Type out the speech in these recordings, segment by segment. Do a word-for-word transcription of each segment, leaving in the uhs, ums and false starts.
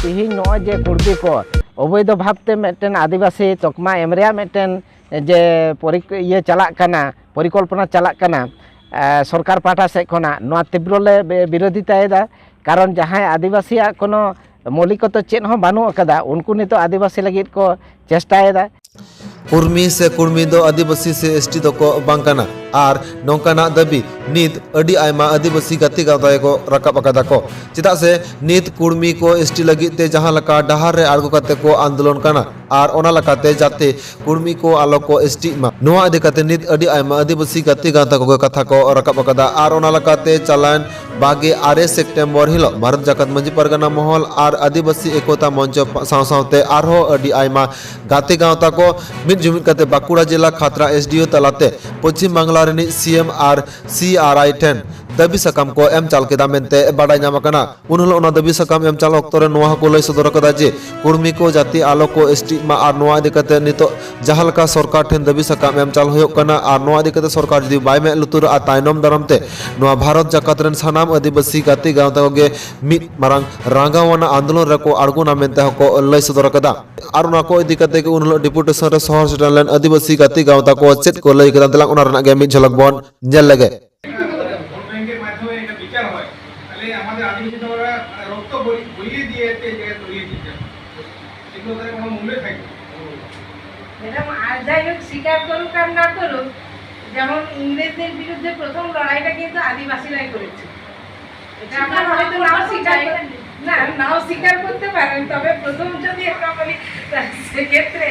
ᱛᱤᱦᱤᱧ ᱱᱚᱜᱼᱚᱭ ᱡᱮ ᱠᱩᱲᱵᱤ ᱠᱚ ᱚᱵᱳᱭᱫᱷᱚ ᱵᱷᱟᱵᱽᱛᱮ ᱢᱤᱫᱴᱮᱱ ᱟᱹᱫᱤᱵᱟᱹᱥᱤ ᱛᱚᱠᱢᱟ ᱮᱢ ᱨᱮᱭᱟᱜ ᱢᱤᱫᱴᱮᱱ ᱡᱮ ᱯᱚᱨᱤᱠ-, ᱤᱭᱟᱹ ᱪᱟᱞᱟᱜ ᱠᱟᱱᱟ, ᱯᱚᱨᱤᱠᱚᱞᱯᱚᱱᱟ ᱪᱟᱞᱟᱜ ᱠᱟᱱᱟ, ᱮ, ᱥᱚᱨᱠᱟᱨ ᱯᱟᱦᱴᱟ ᱥᱮᱫ ᱠᱷᱚᱱᱟᱜ, ᱱᱚᱣᱟ ᱛᱤᱵᱨᱚ ᱞᱮ ᱵᱤ-, ᱵᱤᱨᱳᱫᱷᱤᱛᱟᱭᱮᱫᱟ᱾ ᱠᱟᱨᱚᱱ ᱡᱟᱦᱟᱸᱭ ᱟᱹᱫᱤᱵᱟᱹᱥᱤᱭᱟᱜ ᱠᱳᱱᱳ ᱢᱳᱣᱞᱤᱠᱚᱛᱚ ᱪᱮᱫ ᱦᱚᱸ ᱵᱟᱹᱱᱩᱜ ᱟᱠᱟᱫᱟ, ᱩᱱᱠᱩ ᱱᱤᱛᱚᱜ ᱟᱹᱫᱤᱵᱟᱹᱥᱤ ᱞᱟᱹᱜᱤᱫ ᱠᱚ ᱪᱮᱥᱴᱟᱭᱮᱫᱟ᱾ ᱠᱩᱨᱢᱤ ᱥᱮ ᱠᱩᱲᱢᱤ ᱫᱚ ᱟᱹᱫᱤᱵᱟᱹᱥᱤ ᱥᱮ ᱮᱥ ᱴᱤ ᱫᱚᱠᱚ ᱵᱟᱝ ᱠᱟᱱᱟ᱾ ᱟᱨ ᱱᱚᱝᱠᱟᱱᱟᱜ ᱫᱟᱹᱵᱤ ᱱᱤᱛ ᱟᱹᱰᱤ ᱟᱭᱢᱟ ᱟᱹᱫᱤᱵᱟᱹᱥᱤ ᱜᱟᱛᱮ ᱜᱟᱶᱛᱟ ᱜᱮᱠᱚ ᱨᱟᱠᱟᱵ ᱟᱠᱟᱫᱟ ᱠᱚ᱾ ᱪᱮᱫᱟᱜ ᱥᱮ ᱱᱤᱛ ᱠᱩᱲᱢᱤ ᱠᱚ ᱮᱥ ᱴᱤ ᱞᱟᱹᱜᱤᱫ ᱛᱮ ᱡᱟᱦᱟᱸ ᱞᱮᱠᱟ ᱰᱟᱦᱟᱨ ᱨᱮ ᱟᱬᱜᱚ ᱠᱟᱛᱮ ᱠᱚ ᱟᱱᱫᱳᱞᱚᱱ ᱠᱟᱱᱟ, ᱟᱨ ᱚᱱᱟ ᱞᱮᱠᱟᱛᱮ ᱡᱟᱛᱮ ᱠᱩᱲᱢᱤ ᱠᱚ ᱟᱞᱚ ᱠᱚ ᱮᱥ ᱴᱤᱜ ᱢᱟ, ᱱᱚᱣᱟ ᱤᱫᱤ ᱠᱟᱛᱮ ᱱᱤᱛ ᱟᱹᱰᱤ ᱟᱭᱢᱟ ᱟᱹᱫᱤᱵᱟᱹᱥᱤ ᱜᱟᱛᱮ ᱜᱟᱶᱛᱟ ᱠᱚᱜᱮ ᱠᱟᱛᱷᱟ ᱠᱚ ᱨᱟᱠᱟᱵ ᱟᱠᱟᱫᱟ᱾ ᱟᱨ ᱚᱱᱟ ᱞᱮᱠᱟᱛᱮ ᱪᱟᱞᱟᱣᱮᱱ ᱵᱟᱜᱮ ᱟᱨᱮ ᱥᱮᱯᱴᱮᱢᱵᱚᱨ ᱦᱤᱞᱳᱜ ᱵᱷᱟᱨᱚᱛ ᱡᱟᱠᱟᱛ ᱢᱟᱹᱡᱷᱤ ᱯᱟᱨᱜᱟᱱᱟ ᱢᱚᱦᱚᱞ ᱟᱨ ᱟᱹᱫᱤᱵᱟᱹᱥᱤ ᱮᱠᱚᱛᱟ ᱢᱚᱧᱪᱚ ᱥᱟᱶ ᱥᱟᱶᱛᱮ ᱟᱨᱦᱚᱸ ᱟᱹᱰᱤ ᱟᱭᱢᱟ ᱜᱟᱛᱮ ᱜᱟᱶᱛᱟ ᱠᱚ ᱢᱤᱫ ᱡᱩᱢᱤᱫ ᱠᱟᱛᱮ ᱵᱟᱸᱠᱩᱲᱟ ᱡᱮᱞᱟ ᱠᱷᱟᱛᱲᱟ ᱮᱥ ᱰᱤ ᱳ ᱛᱟᱞᱟᱛᱮ ᱯᱚᱪᱷᱤᱢ ᱵᱟᱝᱞᱟ ᱨᱤᱱᱤᱡ ᱥᱤ ᱮᱢ ᱟᱨ ᱥᱤ ᱟᱨ ᱟᱭ ᱴᱷᱮᱱ ᱫᱟᱹᱵᱤ ᱥᱟᱠᱟᱢ ᱠᱚ ᱮᱢ ᱪᱟᱞ ᱠᱮᱫᱟ ᱢᱮᱱᱛᱮ ᱵᱟᱰᱟᱭ ᱧᱟᱢ ᱟᱠᱟᱱᱟ᱾ ᱩᱱ ᱦᱤᱞᱳᱜ ᱚᱱᱟ ᱫᱟᱹᱵᱤ ᱥᱟᱠᱟᱢ ᱮᱢ ᱪᱟᱞ ᱚᱠᱛᱚ ᱨᱮ ᱱᱚᱣᱟ ᱦᱚᱸᱠᱚ ᱞᱟᱹᱭ ᱥᱚᱫᱚᱨ ᱟᱠᱟᱫᱟ ᱡᱮ ᱠᱩᱲᱢᱤ ᱠᱚ ᱡᱟᱹᱛᱤ ᱟᱞᱚ ᱠᱚ ᱮᱥ ᱴᱤᱜ ᱢᱟ, ᱟᱨ ᱱᱚᱣᱟ ᱤᱫᱤ ᱠᱟᱛᱮ ᱱᱤᱛᱚᱜ ᱡᱟᱦᱟᱸ ᱞᱮᱠᱟ ᱥᱚᱨᱠᱟᱨ ᱴᱷᱮᱱ ᱫᱟᱹᱵᱤ ᱥᱟᱠᱟᱢ ᱮᱢ ᱪᱟᱞ ᱦᱩᱭᱩᱜ ᱠᱟᱱᱟ, ᱟᱨ ᱱᱚᱣᱟ ᱤᱫᱤ ᱠᱟᱛᱮ ᱥᱚᱨᱠᱟᱨ ᱡᱩᱫᱤ ᱵᱟᱭ ᱢᱮᱫ ᱞᱩᱛᱩᱨᱟᱜᱼᱟ, ᱛᱟᱭᱱᱚᱢ ᱫᱟᱨᱟᱢ ᱛᱮ ᱱᱚᱣᱟ ᱵᱷᱟᱨᱚᱛ ᱡᱟᱠᱟᱛ ᱨᱮᱱ ᱥᱟᱱᱟᱢ ᱟᱹᱫᱤᱵᱟᱹᱥᱤ ᱜᱟᱛᱮ ᱜᱟᱶᱛᱟ ᱠᱚᱜᱮ ᱢᱤᱫ ᱢᱟᱨᱟᱝ ᱨᱟᱸᱜᱟᱣ ᱟᱱᱟᱜ ᱟᱱᱫᱳᱞᱚᱱ ᱨᱮᱠᱚ ᱟᱬᱜᱚᱱᱟ ᱢᱮᱱᱛᱮ ᱦᱚᱸᱠᱚ ᱞᱟᱹᱭ ᱥᱚᱫᱚᱨ ᱟᱠᱟᱫᱟ᱾ ᱟᱨ ᱚᱱᱟ ᱠᱚ ᱤᱫᱤ ᱠᱟᱛᱮ ᱜᱮ ᱩᱱ ᱦᱤᱞᱳᱜ ᱰᱮᱯᱩᱴᱮᱥᱚᱱ ᱨᱮ ᱥᱚᱦᱚᱨ ᱥᱮᱴᱮᱨ ᱞᱮᱱ ᱟᱹᱫᱤᱵᱟᱹᱥᱤ ᱜᱟᱛᱮ ᱜᱟᱶᱛᱟ ᱠᱚ ᱪᱮᱫ ᱠᱚ ᱞᱟᱹᱭ ᱠᱮᱫᱟ, ᱫᱮᱞᱟ ᱚᱱᱟ ᱨᱮᱱᱟᱜ ᱜᱮ ᱢᱤᱫ ᱡᱷᱚᱞᱚᱠ ᱵᱚᱱ ᱧᱮᱞ ᱞᱮᱜᱮ᱾ ভোট ব্যাংকের মাধ্যমে এটা বিচার হয়, তাহলে আমাদের আদিবাসী সমাজরা মানে রক্ত বলি, বলি দিয়ে একটা জায়গায় তৈরি হয়েছে। এগুলো তাহলে কোনো মূল্যই থাকবে না। ম্যাডাম, আর যাই হোক, স্বীকার করুক আর না করুক, যেমন ইংরেজদের বিরুদ্ধে প্রথম লড়াইটা কিন্তু আদিবাসীরাই করেছে। এটা আমরা হয়তো নাও স্বীকার করি, না, নাও স্বীকার করতে পারেন, তবে প্রথম যদি আমরা বলি, তা সেক্ষেত্রে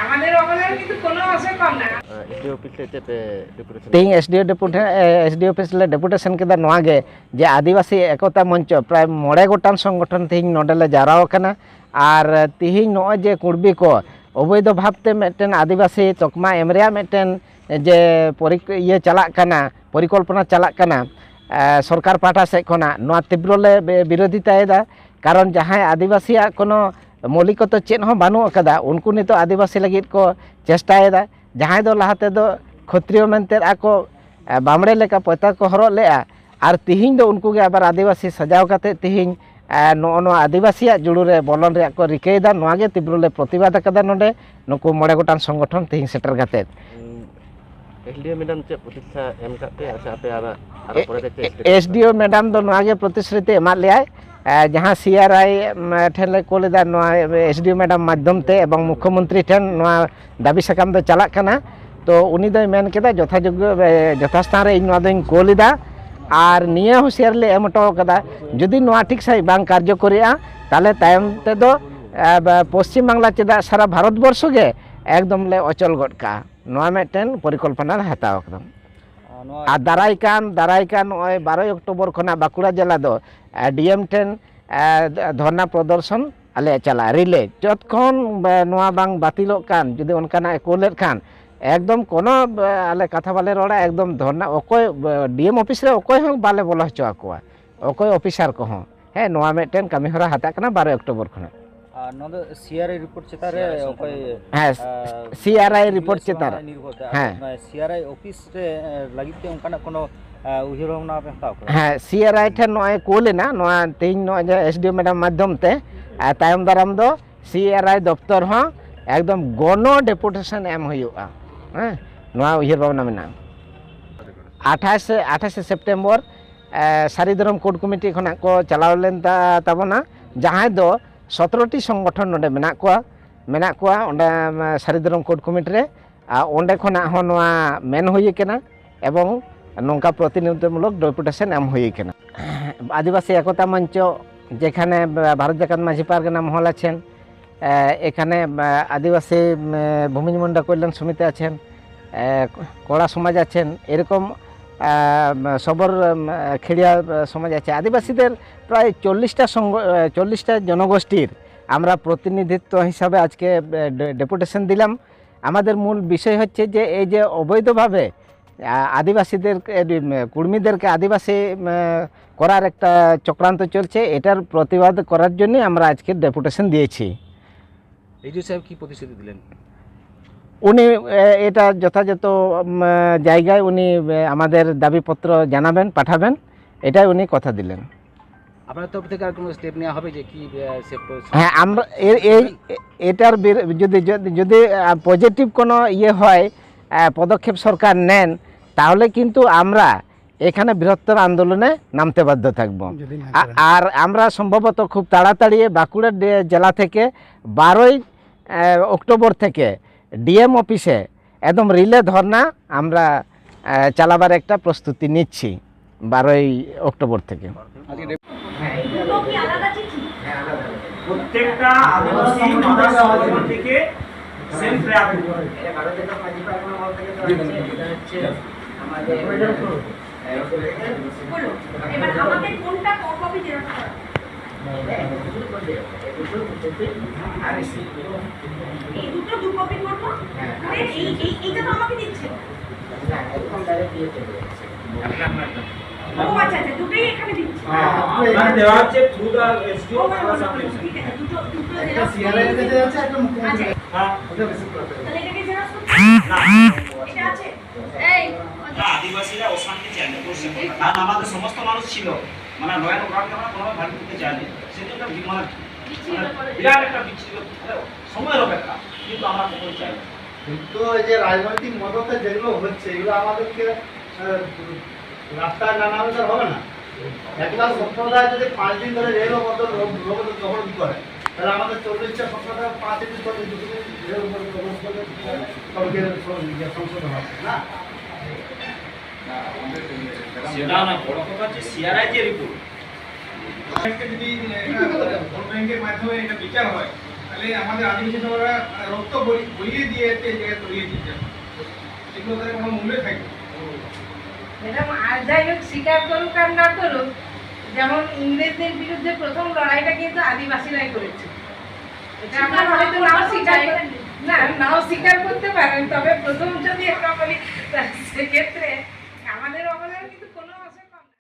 আমাদের অবদান কিন্তু কোনো অংশে কম না। ᱮᱥ ᱰᱤ ᱳ ᱚᱯᱷᱤᱥ ᱨᱮ ᱪᱮᱫ ᱯᱮ ᱰᱮᱯᱩᱴᱮᱥᱚᱱ? ᱛᱮᱦᱮᱧ ᱮᱥ ᱰᱤ ᱳ ᱰᱮᱯᱩᱴᱮ-, ᱮ, ᱮᱥ ᱰᱤ ᱳ ᱚᱯᱷᱤᱥ ᱨᱮᱞᱮ ᱰᱮᱯᱩᱴᱮᱥᱚᱱ ᱠᱮᱫᱟ ᱱᱚᱣᱟ ᱜᱮ, ᱡᱮ ᱟᱹᱫᱤᱵᱟᱹᱥᱤ ᱮᱠᱚᱛᱟ ᱢᱚᱧᱪᱚ ᱯᱨᱟᱭ ᱢᱚᱬᱮ ᱜᱚᱴᱟᱝ ᱥᱚᱝᱜᱚᱴᱷᱚᱱ ᱛᱮᱦᱮᱧ ᱱᱚᱰᱮ ᱞᱮ ᱡᱟᱣᱨᱟ ᱟᱠᱟᱱᱟ᱾ ᱟᱨ ᱛᱮᱦᱮᱧ ᱱᱚᱜᱼᱚᱭ ᱡᱮ ᱠᱩᱲᱵᱤ ᱠᱚ ᱚᱵᱳᱭᱫᱷᱚ ᱵᱷᱟᱵᱽ ᱛᱮ ᱢᱤᱫᱴᱮᱱ ᱟᱹᱫᱤᱵᱟᱹᱥᱤ ᱛᱚᱠᱢᱟ ᱮᱢ ᱨᱮᱭᱟᱜ ᱢᱤᱫᱴᱮᱱ ᱡᱮ ᱯᱚᱨᱤᱠ-, ᱤᱭᱟᱹ ᱪᱟᱞᱟᱜ ᱠᱟᱱᱟ, ᱯᱚᱨᱤᱠᱚᱞᱯᱚᱱᱟ ᱪᱟᱞᱟᱜ ᱠᱟᱱᱟ, ᱮ, ᱥᱚᱨᱠᱟᱨ ᱯᱟᱦᱴᱟ ᱥᱮᱫ ᱠᱷᱚᱱᱟᱜ, ᱱᱚᱣᱟ ᱛᱤᱵᱨᱚ ᱞᱮ ᱵᱤ-, ᱵᱤᱨᱳᱫᱷᱤᱛᱟᱭᱮᱫᱟ᱾ ᱠᱟᱨᱚᱱ ᱡᱟᱦᱟᱸᱭ ᱟᱹᱫᱤᱵᱟᱹᱥᱤᱭᱟᱜ ᱠᱳᱱᱳ ᱢᱳᱣᱞᱤᱠᱚᱛᱚ ᱪᱮᱫ ᱦᱚᱸ ᱵᱟᱹᱱᱩᱜ ᱟᱠᱟᱫᱟ, ᱩᱱᱠᱩ ᱱᱤᱛᱚᱜ ᱟᱹᱫᱤᱵᱟᱹᱥᱤ ᱞᱟᱹᱜᱤᱫ ᱠᱚ ᱪᱮᱥᱴᱟᱭᱮᱫᱟ᱾ ᱡᱟᱦᱟᱸᱭ ᱫᱚ ᱞᱟᱦᱟ ᱛᱮᱫᱚ ᱠᱷᱚᱛᱨᱤᱭᱚ ᱢᱮᱱᱛᱮ ᱟᱠᱚ, ᱮ, ᱵᱟᱢᱲᱮ ᱞᱮᱠᱟ ᱯᱚᱭᱛᱟ ᱠᱚ ᱦᱚᱨᱚᱜ ᱞᱮᱫᱼᱟ, ᱟᱨ ᱛᱤᱦᱤᱧ ᱫᱚ ᱩᱱᱠᱩ ᱜᱮ ᱟᱵᱟᱨ ᱟᱹᱫᱤᱵᱟᱹᱥᱤ ᱥᱟᱡᱟᱣ ᱠᱟᱛᱮ ᱛᱤᱦᱤᱧ ᱟᱨ ᱱᱚᱜᱼᱚ ᱱᱚᱣᱟ ᱟᱹᱫᱤᱵᱟᱹᱥᱤᱭᱟᱜ ᱡᱩᱲᱩ ᱨᱮ ᱵᱚᱞᱚᱱ ᱨᱮᱭᱟᱜ ᱠᱚ ᱨᱤᱠᱟᱹᱭᱮᱫᱟ᱾ ᱱᱚᱣᱟ ᱜᱮ ᱛᱤᱵᱨᱚ ᱞᱮ ᱯᱨᱚᱛᱤᱵᱟᱫ ᱟᱠᱟᱫᱟ ᱱᱚᱰᱮ, ᱱᱩᱠᱩ ᱢᱚᱬᱮ ᱜᱚᱴᱟᱝ ᱥᱚᱝᱜᱚᱴᱷᱚᱱ ᱛᱮᱦᱮᱧ ᱥᱮᱴᱮᱨ ᱠᱟᱛᱮᱫ᱾ ᱮᱥᱰᱤᱳ ᱢᱮᱰᱟᱢ ᱪᱮᱫ ᱯᱨᱚᱛᱤᱥᱴᱷᱟ ᱮᱢ ᱠᱟᱫ ᱯᱮᱭᱟ ᱥᱮ ᱟᱯᱮ ᱟᱨ ᱟᱨᱚ ᱯᱚᱨᱮ ᱨᱮ ᱪᱮᱫ ᱥᱴᱮᱯ? ᱮᱥᱰᱤᱳ ᱢᱮᱰᱟᱢ ᱫᱚ ᱱᱚᱣᱟ ᱜᱮ ᱯᱨᱚᱛᱤᱥᱨᱩᱛᱤ ᱮᱢᱟᱫ ᱞᱮᱭᱟᱭ, ᱮ, ᱡᱟᱦᱟᱸ ᱥᱤᱟᱨᱟᱭ ᱴᱷᱮᱱ ᱞᱮ ᱠᱳᱞ ᱮᱫᱟ, ᱱᱚᱣᱟ ᱮᱥᱰᱤᱳ ᱢᱮᱰᱟᱢ ᱢᱟᱫᱽᱫᱷᱚᱢ ᱛᱮ ᱮᱵᱚᱝ ᱢᱩᱠᱷᱭᱚᱢᱚᱱᱛᱨᱤ ᱴᱷᱮᱱ ᱱᱚᱣᱟ ᱫᱟᱹᱵᱤ ᱥᱟᱠᱟᱢ ᱫᱚ ᱪᱟᱞᱟᱜ ᱠᱟᱱᱟ᱾ ᱛᱚ ᱩᱱᱤ ᱫᱚᱭ ᱢᱮᱱ ᱠᱮᱫᱟ ᱡᱚᱛᱷᱟᱡᱳᱜᱽᱜᱚ, ᱮ, ᱡᱚᱛᱷᱟᱥᱛᱷᱟᱱ ᱨᱮ ᱤᱧ ᱱᱚᱣᱟ ᱫᱚᱧ ᱠᱳᱞ ᱮᱫᱟ, ᱟᱨ ᱱᱤᱭᱟᱹ ᱦᱚᱸ ᱥᱤᱟᱨ ᱞᱮ ᱮᱢ ᱦᱚᱴᱚ ᱠᱟᱫᱟ, ᱡᱩᱫᱤ ᱱᱚᱣᱟ ᱴᱷᱤᱠ ᱥᱟᱺᱦᱤᱡ ᱵᱟᱝ ᱠᱟᱨᱡᱚᱠᱚᱨᱤᱜᱼᱟ, ᱛᱟᱦᱚᱞᱮ ᱛᱟᱭᱚᱢ ᱛᱮᱫᱚ, ᱮ, ᱵᱟ-, ᱯᱚᱥᱪᱤᱢ ᱵᱟᱝᱞᱟ ᱪᱮᱫᱟᱜ ᱥᱟᱨᱟ ᱵᱷᱟᱨᱚᱛ ᱵᱚᱨᱥᱚ ᱜᱮ ᱮᱠᱫᱚᱢ ᱞᱮ ᱚᱪᱚᱞ ᱜᱚᱫ ᱠᱟᱜᱼᱟ᱾ ᱱᱚᱣᱟ ᱢᱤᱫᱴᱮᱱ ᱯᱚᱨᱤᱠᱚᱞᱯᱚᱱᱟ ᱞᱮ ᱦᱟᱛᱟᱣ ᱟᱠᱟᱫᱟ᱾ ᱟᱨ ᱱᱚᱣᱟ ᱟᱨ ᱫᱟᱨᱟᱭ ᱠᱟᱱ, ᱫᱟᱨᱟᱭ ᱠᱟᱱ ᱱᱚᱜᱼᱚᱭ ᱵᱟᱨᱚᱭ ᱚᱠᱴᱳᱵᱚᱨ ᱠᱷᱚᱱᱟᱜ ᱵᱟᱸᱠᱩᱲᱟ ᱡᱮᱞᱟ ᱫᱚ, ᱮ, ᱰᱤᱮᱢ ᱴᱷᱮᱱ, ᱮ, ᱫᱷᱚᱨᱱᱟ ᱯᱨᱚᱫᱚᱨᱥᱚᱱ ᱟᱞᱮᱭᱟᱜ ᱪᱟᱞᱟᱜᱼᱟ, ᱨᱤᱞᱮ᱾ ᱡᱚᱛᱠᱷᱚᱱ, ᱮ, ᱱᱚᱣᱟ ᱵᱟᱝ ᱵᱟᱹᱛᱤᱞᱚᱜ ᱠᱟᱱ, ᱡᱩᱫᱤ ᱚᱱᱠᱟᱱᱟᱜ ᱮ ᱠᱳᱞᱮᱫ ᱠᱷᱟᱱ, ᱮᱠᱫᱚᱢ ᱠᱳᱱᱳ, ᱮ, ᱟᱞᱮ ᱠᱟᱛᱷᱟ ᱵᱟᱞᱮ ᱨᱚᱲᱟ, ᱮᱠᱫᱚᱢ ᱫᱷᱚᱨᱱᱟ, ᱚᱠᱚᱭ, ᱮ, ᱰᱤᱮᱢ ᱚᱯᱷᱤᱥ ᱨᱮ ᱚᱠᱚᱭ ᱦᱚᱸ ᱵᱟᱞᱮ ᱵᱚᱞᱚ ᱦᱚᱪᱚ ᱟᱠᱚᱣᱟ, ᱚᱠᱚᱭ ᱚᱯᱷᱤᱥᱟᱨ ᱠᱚᱦᱚᱸ᱾ ᱦᱮᱸ, ᱱᱚᱣᱟ ᱢᱤᱫᱴᱮᱱ ᱠᱟᱹᱢᱤ ᱦᱚᱨᱟ ᱦᱟᱛᱟᱜ ᱠᱟᱱᱟ ᱵᱟᱨᱚᱭ ᱚᱠᱴᱳᱵᱚᱨ ᱠᱷᱚᱱᱟᱜ᱾ ᱟᱨ ᱱᱚᱣᱟ ᱫᱚ ᱥᱤᱟᱨᱟᱭ ᱨᱤᱯᱳᱨᱴ ᱪᱮᱛᱟᱱ ᱨᱮ ᱥᱤᱟᱨᱟᱭ ᱥᱚᱢᱯᱩᱨᱱᱚ ᱚᱠᱚᱭ, ᱱᱤᱨᱵᱷᱚᱨ᱾ ᱦᱮᱸ, ᱟᱨ, ᱥᱤᱟᱨᱟᱭ ᱨᱤᱯᱳᱨᱴ ᱪᱮᱛᱟᱱ ᱨᱮ᱾ ᱱᱤᱨᱵᱷᱚᱨ ᱫᱟ᱾ ᱦᱮᱸ᱾ ᱢᱟᱱᱮ ᱥᱤᱟᱨᱟᱭ ᱚᱯᱷᱤᱥ ᱨᱮ, ᱮ, ᱞᱟᱹᱜᱤᱫ ᱛᱮ ᱚᱱᱠᱟᱱᱟᱜ ᱠᱳᱱᱳ, ᱮ, ᱩᱭᱦᱟᱹᱨ ᱵᱷᱟᱵᱽᱱᱟ ᱯᱮ ᱦᱟᱛᱟᱣ ᱠᱟᱫᱟ? ᱦᱮᱸ, ᱥᱤᱟᱨᱟᱭ ᱴᱷᱮᱱ ᱱᱚᱜᱼᱚᱭ ᱠᱳᱞ ᱮᱱᱟ, ᱱᱚᱣᱟ ᱛᱮᱦᱮᱧ ᱱᱚᱜᱼᱚᱭ ᱡᱮ ᱮᱥᱰᱤᱳ ᱢᱮᱰᱟᱢ ᱢᱟᱫᱽᱫᱷᱚᱢ ᱛᱮ, ᱟᱨ ᱛᱟᱭᱚᱢ ᱫᱟᱨᱟᱢ ᱫᱚ ᱥᱤᱟᱨᱟᱭ ᱫᱚᱯᱛᱚᱨ ᱦᱚᱸ ᱮᱠᱫᱚᱢ ᱜᱚᱱᱚ ᱰᱮᱯᱩᱴᱮᱥᱚᱱ ᱮᱢ ᱦᱩᱭᱩᱜᱼᱟ᱾ ᱦᱮᱸ, ᱱᱚᱣᱟ ᱩᱭᱦᱟᱹᱨ ᱵᱷᱟᱵᱽᱱᱟ ᱢᱮᱱᱟᱜᱼᱟ᱾ ᱟᱴᱷᱟᱥ, ᱟᱴᱷᱟᱥᱮ ᱥᱮᱯᱴᱮᱢᱵᱚᱨ, ᱮ, ᱥᱟᱹᱨᱤ ᱫᱷᱚᱨᱚᱢ ᱠᱳᱰ ᱠᱚᱢᱤᱴᱤ ᱠᱷᱚᱱᱟᱜ ᱠᱚ ᱪᱟᱞᱟᱣ ᱞᱮᱱ ᱛᱟ-, ᱛᱟᱵᱚᱱᱟ, ᱡᱟᱦᱟᱸᱭ ᱫᱚ ᱥᱚᱛᱨᱚ ᱴᱤ ᱥᱚᱝᱜᱚᱴᱷᱚᱱ ᱱᱚᱰᱮ ᱢᱮᱱᱟᱜ ᱠᱚᱣᱟ, ᱢᱮᱱᱟᱜ ᱠᱚᱣᱟ ᱚᱸᱰᱮ, ᱮᱢ, ᱥᱟᱹᱨᱤ ᱫᱷᱚᱨᱚᱢ ᱠᱳᱰ ᱠᱚᱢᱤᱴᱤ ᱨᱮ᱾ ᱟᱨ ᱚᱸᱰᱮ ᱠᱷᱚᱱᱟᱜ ᱦᱚᱸ ᱱᱚᱣᱟ ᱢᱮᱱ ᱦᱩᱭ ᱠᱟᱱᱟ ᱮᱵᱚᱝ ᱱᱚᱝᱠᱟ ᱯᱨᱚᱛᱤᱱᱤᱫᱷᱤᱢᱩᱞᱚᱠ ᱰᱮᱯᱩᱴᱮᱥᱚᱱ ᱮᱢ ᱦᱩᱭ ᱠᱟᱱᱟ᱾ ᱟᱹᱫᱤᱵᱟᱹᱥᱤ ᱮᱠᱚᱛᱟ ᱢᱚᱧᱪᱚ, ᱡᱮᱠᱷᱟᱱᱮ ᱵᱷᱟᱨᱚᱛ ᱡᱟᱠᱟᱛ ᱢᱟᱹᱡᱷᱤ ᱯᱟᱨᱜᱟᱱᱟ ᱢᱚᱦᱚᱞ ᱟᱪᱷᱮᱱ, ᱮ, ᱮᱠᱷᱟᱱᱮ, ᱮ, ᱟᱹᱫᱤᱵᱟᱹᱥᱤ, ᱮ, ᱵᱷᱩᱢᱤᱡ ᱢᱩᱱᱰᱟ ᱠᱚᱞᱭᱟᱱ ᱥᱚᱢᱤᱛᱤ ᱟᱪᱷᱮᱱ, ᱮ, ᱠᱚᱲᱟ ᱥᱚᱢᱟᱡᱽ ᱟᱪᱷᱮᱱ, ᱮᱨᱚᱠᱚᱢ, ᱮ, ᱥᱚᱵᱚᱨ, ᱮ, ᱠᱷᱮᱲᱤᱭᱟ, ᱮ, ᱥᱚᱢᱟᱡᱽ ᱟᱪᱷᱮᱱ, ᱟᱹᱫᱤᱵᱟᱹᱥᱤᱫᱮᱨ ᱯᱨᱟᱭ ᱪᱚᱞᱞᱤᱥᱴᱟ ᱥᱚᱝᱜᱚ-, ᱮ, ᱪᱚᱞᱞᱤᱥᱴᱟ ᱡᱚᱱᱚᱜᱳᱥᱴᱤᱨ আমরা প্রতিনিধিত্ব হিসাবে আজকে, এ, ডে-, ডেপুটেশন দিলাম। আমাদের মূল বিষয় হচ্ছে যে এই যে অবৈধভাবে, আ, আদিবাসীদের, এ, ডি-, এম, কুর্মীদেরকে আদিবাসী, এম, করার একটা চক্রান্ত চলছে, এটার প্রতিবাদ করার জন্যই আমরা আজকে ডেপুটেশন দিয়েছি। এইচও সাহেব কি প্রতিশ্রুতি দিলেন? উনি, এ, এটা যথাযথ, উম, জায়গায় উনি, এ, আমাদের দাবিপত্র জানাবেন, পাঠাবেন, এটাই উনি কথা দিলেন। আপনার তরফ থেকে আর কোনো স্টেপ নেওয়া হবে যে কি আহ, সে প- হ্যাঁ, আমরা এ- এই এ- এটার বির- যদি যদি- যদি পজিটিভ কোনো ইয়ে হয়, আহ, পদক্ষেপ সরকার নেন, তাহলে কিন্তু আমরা এখানে বৃহত্তর আন্দোলনে নামতে বাধ্য থাকব। যদি না আ- করেন। আর আমরা সম্ভবত খুব তাড়াতাড়ি বাঁকুড়া ডে- জেলা থেকে বারোই আহ, অক্টোবর থেকে ডিএম অফিসে একদম রিলে ধর্না আমরা আহ, চালাবার একটা প্রস্তুতি নিচ্ছি বারোই অক্টোবর থেকে। দুটো কি আলাদা চিঠি? প্রত্যেকটা আদিবাসী মাদার সংগঠন থেকে সেম প্রেয়ার। বলো, এবার আমাকে কোনটা কপি জেরক্স করা? এই দুটো দু কপি করবো। করে এই এই এইটা তো আমাকে দিচ্ছে। ও আচ্ছা আচ্ছা, দুটোই এখানে দিচ্ছে। আপনার দেওয়া হচ্ছে থ্রু দ্য এসডিও। ও, ঠিক আছে, দুটো দুটো জেরক্স। সিআরআই এর কাছে যাচ্ছে, একটা মুখ্যমন্ত্রী হ্যাঁ। ওটা বেশি প্রয়োজন। তাহলে এটাকে জেরক্স করতে? না। এটা আছে? এই না, আদিবাসীরা অশান্তি চায় না, করছে না। কারণ আমাদের সমস্ত মানুষ ছিল, মানে নয় ওরাকে আমরা কোনোভাবে ভাগ করতে চাইনি। সেটা একটা বি- মানে বিরাট একটা বিচ্ছিন্ন, মানে সময়ের অপেক্ষা, কিন্তু আমরা কখনো চাই না। কিন্তু এই যে রাজনৈতিক মদতে যেগুলো হচ্ছে, এগুলো আমাদেরকে আহ, রাস্তায় নানা বিচার হবে না। একটা সম্প্রদায় যদি পাঁচ দিন ধরে রেল অবরোধ, অবরোধ দখল করে, তাহলে আমাদের চল্লিশটা সম্প্রদায় পাঁচ দিন ধরে দুটো দিন রেল অবরোধ দখল করলে তবে কি সং- ইয়ে সংশোধন হবে না? সেটা না, বড় কথা হচ্ছে সিআরআই যে রিপোর্ট। একটা যদি একটা ভোট ব্যাংকের মাধ্যমে এটা বিচার হয়, তাহলে আমাদের আদিবাসী সমাজরা মানে রক্ত বলি- বলিয়ে দিয়ে একটা এই জায়গায় তৈরি হয়েছে। সেগুলো তাহলে কোনো মূল্যই থাকবে না। ম্যাডাম, আর যাই হোক, স্বীকার করুক আর না করুক, যেমন ইংরেজদের বিরুদ্ধে প্রথম লড়াইটা কিন্তু আদিবাসীরাই করেছে। এটা আমরা হয়তো নাও স্বীকার কর- না, নাও স্বীকার করতে পারেন, তবে প্রথম যদি আমরা বলি, তা সেক্ষেত্রে